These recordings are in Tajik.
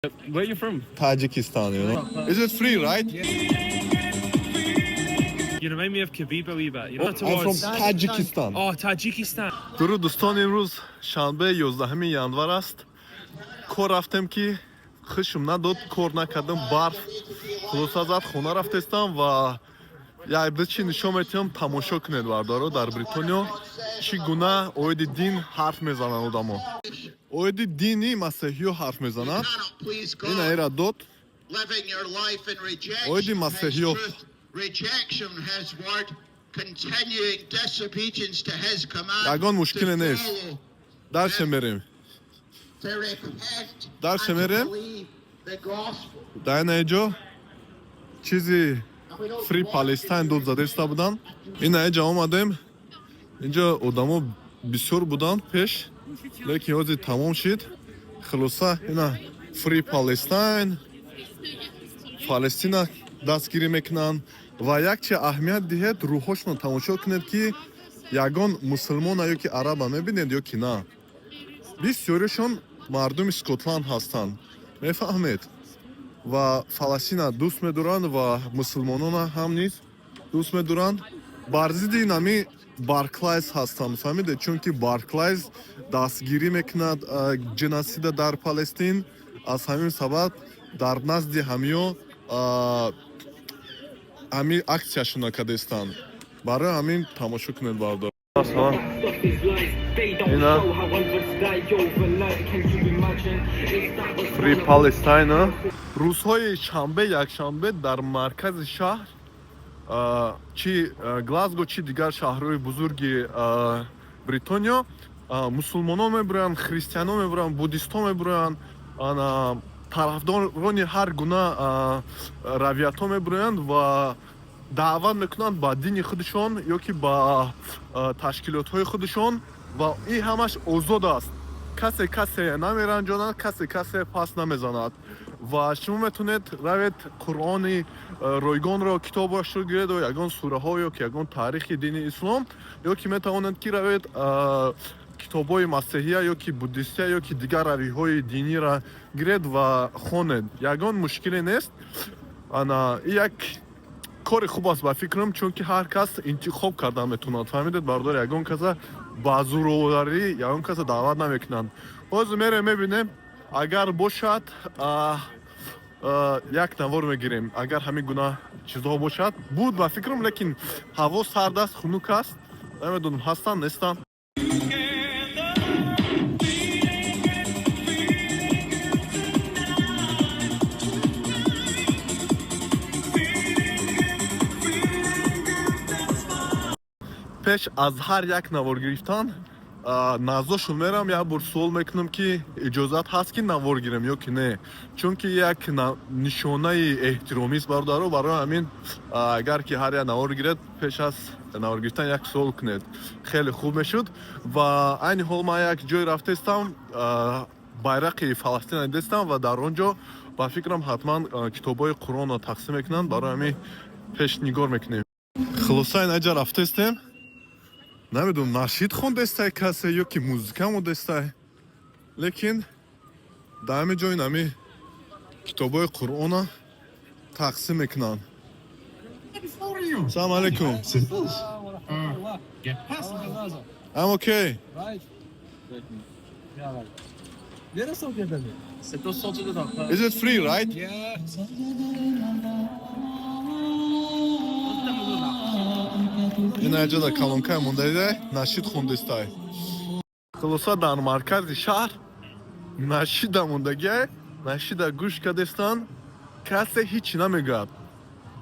Where are you from? Tajikistan. Is it free, right? You remind me of Khabib a wee bit. You're not I'm from towards. Tajikistan. Oh, Tajikistan. Дуруд, дӯстон, имрӯз шанбе, 11 январ аст. Кор рафтем, ки хушм надод, кор накардам, барф хулоса зад, хона рафтестам ва як чи нишон метиҳам, тамошо кунед, бародаро, дар Бритониё чӣ гуна оиди дин ҳарф мезананд одамо. Оиди дини масеҳиё ҳарф мезананд. Ин аира дод. Оиди масеҳиё. Ягон мушкиле нест. Дальше мерем. Дальше мерем. Дар ина ҷо чизи Free Palestine дод задаиста буданд. Ина ҷа омадем. Инҷо одамо бисёр буданд пеш, лекин ҳозир тамом шид. Хулоса, ина Free Palestine, Фалестина дастгирӣ мекунанд ва як чи аҳамият диҳед, рӯҳошонро тамошо кунед, ки ягон мусулмона ё ки араба мебинед ё ки на. Бисёришон мардуми Скотланд ҳастанд, мефаҳмед, ва Фаластина дӯст медоранд ва мусулмонона ҳам низ дӯст медоранд. Бар зидди нами Барклайс ҳастанд, фаҳмидед, чунки Барклайс дастгирӣ мекунад геноцида дар Палестин. Аз ҳамин сабаб дар назди ҳамиё ҳамин аксияшона кардастанд. Барои ҳамин тамошо кунед, бародар. Ина Free Palestine. Рӯзҳои шанбе, якшанбе дар маркази шаҳр, чи Глазго, чи дигар шаҳрҳои бузурги Бритониё, мусулмонон мебироянд, христианон мебироянд, буддистҳо мебироянд, ана тарафдорони ҳар гуна равиятҳо мебироянд ва даъват мекунанд ба дини худашон ё ки ба ташкилотҳои худашон. Ва ин ҳамаш озод аст, касе касе намеранҷонад, касе касе пас намезанад. Ва шумо метавонед равед, Қуръони ройгонро, китобашро гиред, ягон сураҳо ё ки ягон таърихи дини ислом, ё ки метавонед ки равед, китобҳои масеҳия ё ки буддистия ё ки дигар равиҳои диниро гиред ва хонед. Ягон мушкиле нест. Ана як кори хуб аст, ба фикрам, чунки ҳар кас интихоб кардан метавонад, фаҳмидед, бародар. Ягон каса ба зӯроварӣ ягон каса даъват намекунанд. Ҳозир мерем, мебинем, агар бошад, як навор мегирем. Агар ҳамин гуна чизҳо бошад. Буд, ба фикрам, лекин ҳаво сард аст, хунук аст, намедонам, ҳастанд, нестанд. Пеш аз ҳар як навор гирифтан наздошон мерам, як бор суол мекунам, ки иҷозат ҳаст, ки навор гирем ё ки не, чунки як нишонаи эҳтиромист, бародаро. Барои ҳамин, агар ки ҳар як навор гиред, пеш аз навор гирифтан як суол кунед, хеле хуб мешуд. Ва айни ҳол ман як ҷой рафтаистам, байрақи Фаластина дидастам ва дар он ҷо, ба фикрам, ҳатман китобҳои Қуръонро тақсим мекунанд. Барои ҳамин пеш нигор мекунем. Хулоса, ин аҷа рафтаистем, намедонам, нашид хондестай касе ё ки музыка мондестай, лекин дар ҳамин ҷой нами китобҳои Қуръона тақсим мекунанд. Салому алайкум. I'm okay. Right. Is it free, right? Yeah. Ин аҷада калонкай мондаида, нашид хондестай. Хулоса, дар маркази шаҳр нашида мондагиай, нашида гӯш кардестанд, касе ҳеҷ намегӯяд.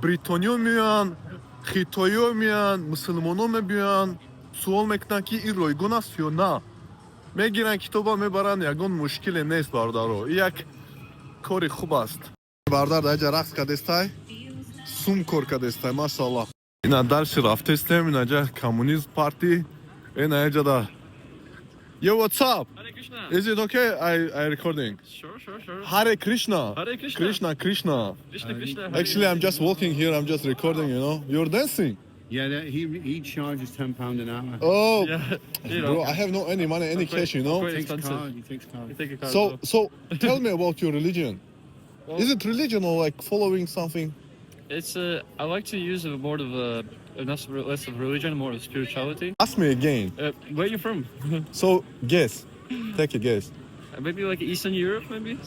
Бритониё меоянд, хитоиё меоянд, мусулмоно мебиёянд, суол мекунанд, ки ин ройгон аст ё на. Мегиранд китоба, мебаранд, ягон мушкиле нест, бародаро. Ин як кори хуб аст. Бародар дар ҷа рақс кардестай, сум кор кардестай, машааллоҳ. Ина дальше рафтестем, инаҷа Communist Party, ина ҷада. Yo, what's up? Hare Krishna. Is it okay? I recording. Sure. Hare Krishna. Hare Krishna. Krishna Krishna. Krishna Krishna. Hare Actually, I'm just walking here. I'm just recording. You're dancing. Yeah, he charges £10 an hour. Oh, Yeah. You know, bro, I have no any money, any quite- cash. quite He takes expensive. card. He takes card. You take a card. So, though. so tell me about your religion. Well- Is it religion or like following something? It's I like to use a more of a not less of religion, more of spirituality. Ask me again. Where are you from? So guess. Take a guess. Maybe like Eastern Europe, maybe.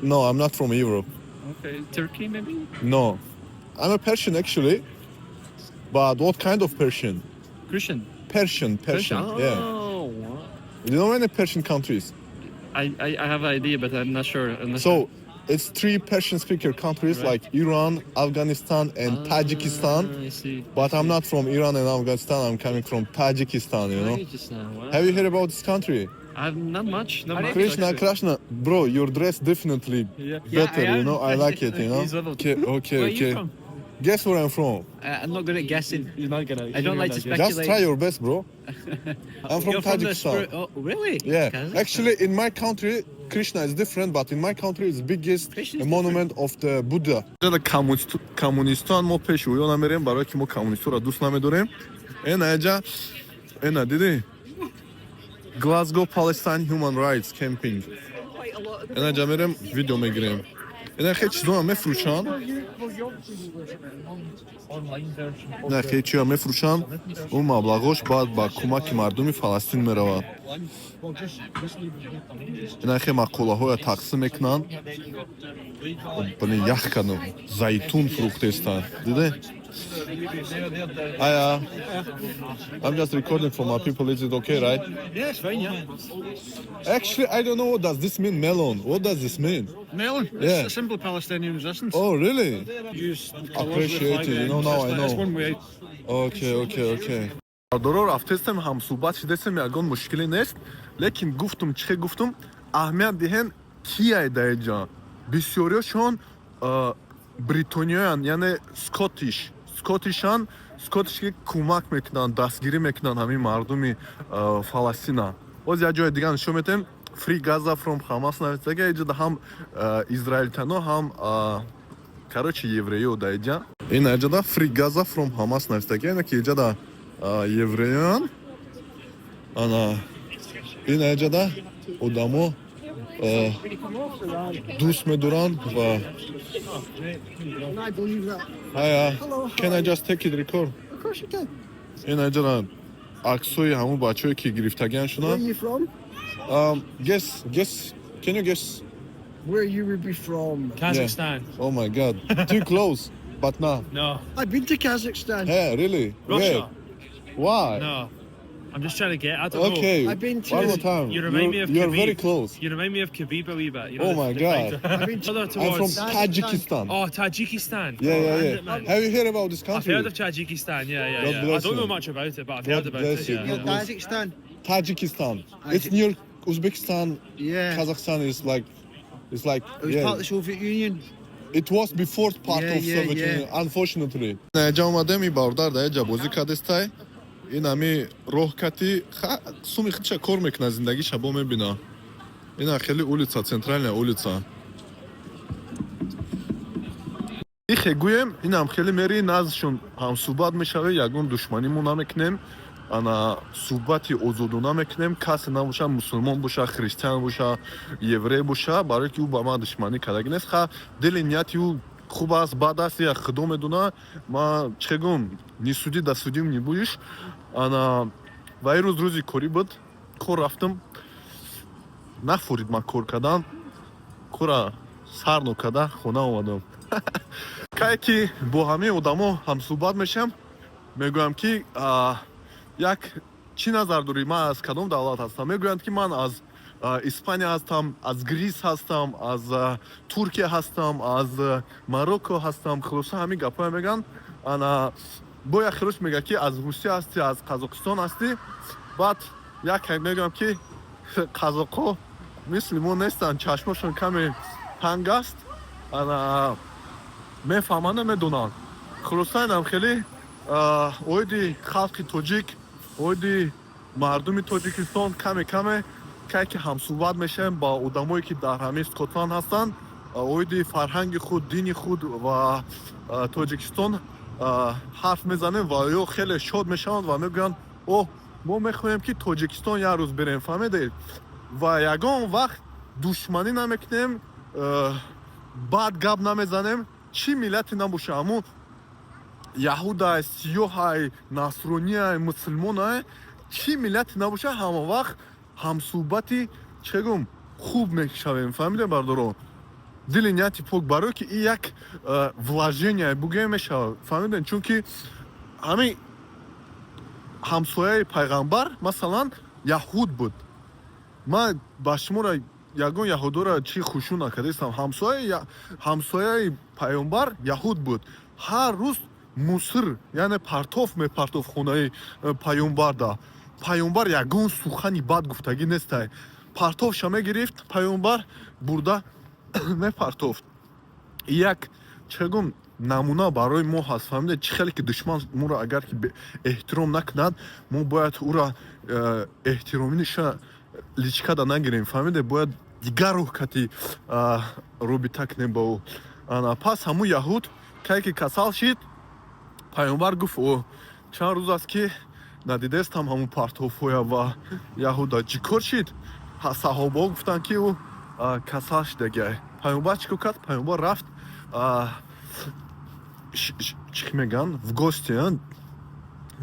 No, I'm not from Europe. Okay, Turkey, maybe. No. I'm a Persian, actually. But what kind of Persian? Christian. Persian, Persian. Oh, Yeah. wow. You know any Persian countries? I have an idea, but I'm not sure. I'm not So it's three Persian speaker countries Right. like Iran, Afghanistan, and sure. Tajikistan. Ah, I see. But I'm not from Iran and Afghanistan. I'm coming from Tajikistan, you know. Tajikistan. Wow. Have you heard about this country? I've not much. Not much. Krishna, actually. Krishna, bro, your dress definitely Yeah. better, I you know. I am. like it, you know. He's level Okay, Where are you okay. from? Guess where I'm from? I'm not good at guessing. You're not gonna. I don't like to you're not gonna Just Speculate. try your best, bro. I'm from You're from the Tajikistan. oh, really? Yeah, Kazakhstan? actually, in my country, Krishna is different, but in my country, it's biggest Krishna is monument of the Buddha. Коммунистон мо пеши ӯё намерем, барое ки мо коммунистонро дӯст намедорем. Эна эҷа, эна дидӣ? Glasgow Palestine Human Rights Camping. Эна ҷа мерем, видео мегирем. Эна хеле чизоам мефурӯшанд. Ина хеле чиа мефурӯшанд. Ӯ маблағош баъд ба кӯмаки мардуми Фаластин меравад. Ина хеле мақолаҳоя тақсим мекунанд. Бини, ях кардам. Зайтун фурӯхтестанд. Диде? Ая, I'm just recording for my people. Is it okay, right? Yeah, it's fine, yeah. Actually, I don't know what does this mean, melon. What does this mean? Melon. Yeah. It's a symbol of Palestinian resistance. Oh, really? Use the colours of the Appreciate flag it. You there. know, now I It's know. one way. Okay. Бародаро, рафтестем, ҳамсӯҳбат шидестем, ягон мушкиле нест, лекин гуфтум, чихе гуфтум, аҳамият диҳен, кияй даеҷа. Бисёриёшон бритониёян, яъне Scottish ан, Scottish ки кӯмак мекунанд, дастгирӣ мекунанд ҳамин мардуми Фаластина. Боз як ҷои дига нишон метем. Free Gaza from Hamas нависага иҷода, ҳам израилтано, ҳам короче, евреё даиҷа. Ин аҷада Free Gaza from Hamas навистага, ина ки иҷада евреён, ана ин аҷада одамо дӯст медоранд ва I believe that. Hiya, can I just take it record? Of course you can. Ин аҷада аксҳои ҳамун бачаҳое ки гирифтагиан Where are шуданд. you from? Guess, guess, can you guess? Where you would be from? Kazakhstan. Oh my God, too close, but nah. No. I've been to Kazakhstan. Hey, really? Russia. Where? Why? No. I'm just trying to get. I don't know. Okay, I've been to- one more time. You remind You're, me of you're Khabib. very close. You remind me of Khabib a wee bit. You know, Oh the- my the God. fighter. I've been to Further I'm from towards. Tajikistan. Oh, Tajikistan. Yeah, Oh, yeah, and yeah. it, man. Have you heard about this I've country? heard of Tajikistan. Yeah, God yeah. I bless don't you. know much about it, but I've God heard about bless it. you. Yeah, God yeah. bless Kazakhstan. Tajikistan. It's near Uzbekistan. Yeah. Kazakhstan is like, it's like, It was yeah. part of the Soviet Union. It was before part of Yeah, Soviet yeah. Union, unfortunately. Неҷа омадем, и бародар да еҷа бозӣ кардестай. Ин ҳами роҳ кати суми худша кор мекунад, зиндагиша бо мебина. Ина хеле улица, центральная улица. Ихе гӯем, инам хеле мери наздшон ҳамсӯҳбат мешавӣ, ягон душманӣ мо намекунем, ана суҳбати озодона мекунем, касе набоша, мусулмон боша, христиан боша, еврей боша, барое ки ӯ ба ман душманӣ кардаги нест. Ха, дили нияти ӯ хуб аст, бад аст, я худо медона. Ма чӣ гум, не суди, да судим не будешь. Ана ва ин рӯз рӯзи корӣ буд, кор рафтам, нафурид ман кор кардан, кора сарно карда хона омадам. Кае ки бо ҳамаи одамо ҳамсӯҳбат мешавам, мегӯям ки як чӣ назар дорӣ, ман аз кадом давлат ҳастам? Мегӯянд, ки ман аз Испания ҳастам, аз Грис ҳастам, аз Туркия ҳастам, аз Марокко ҳастам. Хулоса, ҳамин гапҳое мегӯянд. Ана бо як хелош мегӯяд, ки аз Русия ҳастӣ, аз Қазоқистон ҳастӣ. Баъд як мегӯям, ки қазоқҳо мисли мо нестанд, чашмошон каме танг аст, ана мефаҳманд, медонанд. Хулоса, инам хеле оиди халқи тоҷик, оиди мардуми Тоҷикистон каме каме кае ки ҳамсӯҳбат мешавем ба одамое, ки дар ҳамин Скотланд ҳастанд, оиди фарҳанги худ, дини худ ва Тоҷикистон ҳарф мезанем ва ё хеле шод мешаванд ва мегӯянд: «О, мо мехоҳем, ки Тоҷикистон як рӯз берем». Фаҳмедед? Ва ягон вақт душманӣ намекунем. Бад гап намезанем, чӣ миллате набоша, ҳамун яҳудай, сиёҳай, насрониай, мусулмонай, чӣ миллате набоша, ҳама вақт ҳамсӯҳбати чӣ гум хуб мешавем. Фаҳмидем, бардоро? Дили нияти пок, барое ки ин як вложение бугӯем мешавад, фаҳмидем? Чунки ҳамин ҳамсояи пайғамбар, масалан, яҳуд буд. Ман ба шуморо ягон яҳудоро чӣ хушӯ накардаистам. Ҳамсояи пайғамбар яҳуд буд. Ҳар рӯз мусор, яъне партоф мепартоф хонаи пайғамбарда. Пайғамбар ягон сухани бад гуфтагӣ нестай. Партофша мегирифт пайғамбар, бурда мепартофт. Як чӣ гум намуна барои мо ҳаст, фаҳмида? Чӣ хеле ки душман моро агар ки эҳтиром накунад, мо бояд ӯра эҳтиромиша личкада нагирем, фаҳмида? Бояд дигар рӯҳ кати робита кунем ба ӯ. Ана пас ҳамун яҳуд кай ки касал шид, пайғамбар гуфт: «О, чанд рӯз аст, ки надидестам ҳамун партофҳоя ва яҳуда чӣ кор шид?» Саҳобаҳо гуфтанд, ки ӯ касал шидагиай. Пайғамбар чӣ кор кард? Пайғамбар рафт, чӣ мегӯянд, в гости,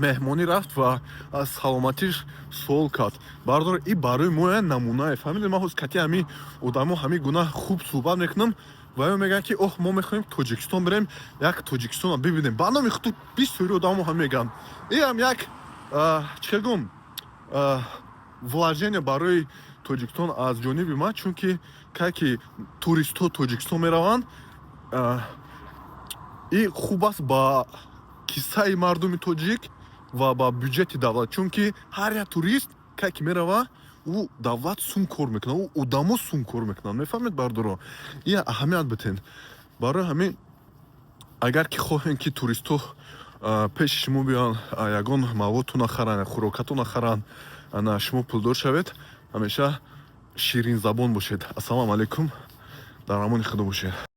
меҳмонӣ рафт ва аз саломатиш суол кард. Бардор, и барои мо як намунае, фаҳмидед? Ман ҳоз кати ҳамин одамо ҳамин гуна хуб суҳбат мекунам ва ё мегӯянд, ки оҳ, мо мехоҳем Тоҷикистон бирем, як Тоҷикистонро бибинем. Ба номи худ бисёри одамо ҳам мегӯянд. Иам як чӣ гум вложение барои Тоҷикистон аз ҷониби ман, чунки кай ки туристҳо Тоҷикистон мераванд, и хуб аст ба киссаи мардуми тоҷик ва ба бюҷети давлат, чунки ҳар як турист кай ки мерава, ӯ давлат сум кор мекунад, ӯ одамо сум кор мекунанд. Мефаҳмед, бардоро? Ин аҳамият битен. Барои ҳамин, агар ки хоҳем, ки туристҳо пеши шумо биёянд, ягон маводтона харанд, хӯрокатона харанд, ана шумо пулдор шавед, ҳамеша ширинзабон бошед. Ассалому алайкум, дар амони худо бошед.